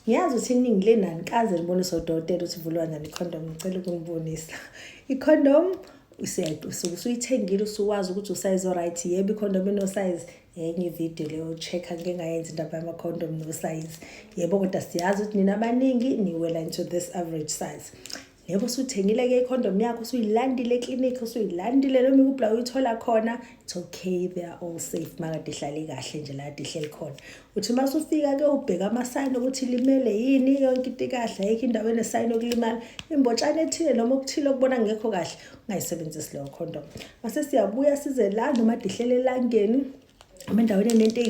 Ngiyazi ukuthi iningi lenu anikaze nibonise odokotela ukuthi ivulwa kanjani ikhondom. Ngicela ukunibonisa ikhondom. Usuke usuyithengile, usuwazi ukuthi usayizi o-right. Yebo, ikhondom inosayizi. Enye ividiyo leyo, check-a ngike ngayenza indaba yamakhondom nosayizi. Yebo, kodwa siyazi ukuthi nina abaningi niwela into this average size. Yebo, usuthengile-ke ikhondom yakho, usuyilandile eklinikhi, usuyilandile noma ikuphi la uyithola khona. It's okay, they are all safe makade ihlale kahle nje la kade ihleli khona. Uthi uma usufika-ke ubheka amasayini ukuthi ilimele yini, yonke into ikahle, ayikho indawo enesayini yokulimala, imbotshana ethile noma okuthile okubona ngekho kahle, ungayisebenzisi leyo condom. Mase siyabuya size la, noma ihlele elangeni noma endaweni enento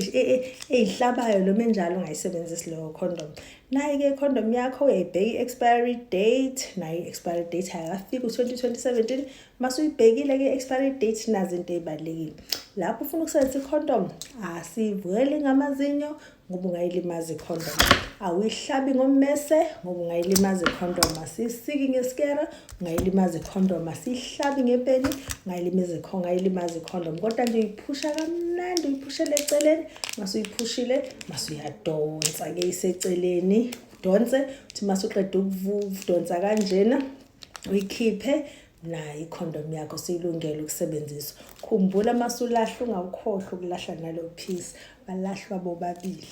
eyihlabayo noma enjalo, ungayisebenzisi leyo condom. Nayi-ke i-condom yakho, uyayibheka i-expiry date. Nayo i-expiry date ayakafiki u-2017. Mase uyibhekile-ke i-expiry date, nazi into ey'balulekile lapho ufuna ukusebenzisa i-condom. Asivukeli ngamazinyo ngoba ungayilimaza i-condom, awuyihlabi ngommese ngoba ungayilimaza i-condom, asiyisiki ngesikera, ungayilimaza i-condom, asiyihlabi ngepeni, ungayilimaza i-condom. Kodwa nje uyiphusha kamnandi, uyiphushele eceleni. Mase uyiphushile, mase uyadonsa-ke iseceleni, udonse. Uthi mase uqeda ukudonsa kanjena, uyikhiphe. Nayo ikhondom yakho siyilungele ukusebenziswa. Khumbula, mase ulahla, ungawukhohlwa ukulahla nalo piece, balahlwa bobabili.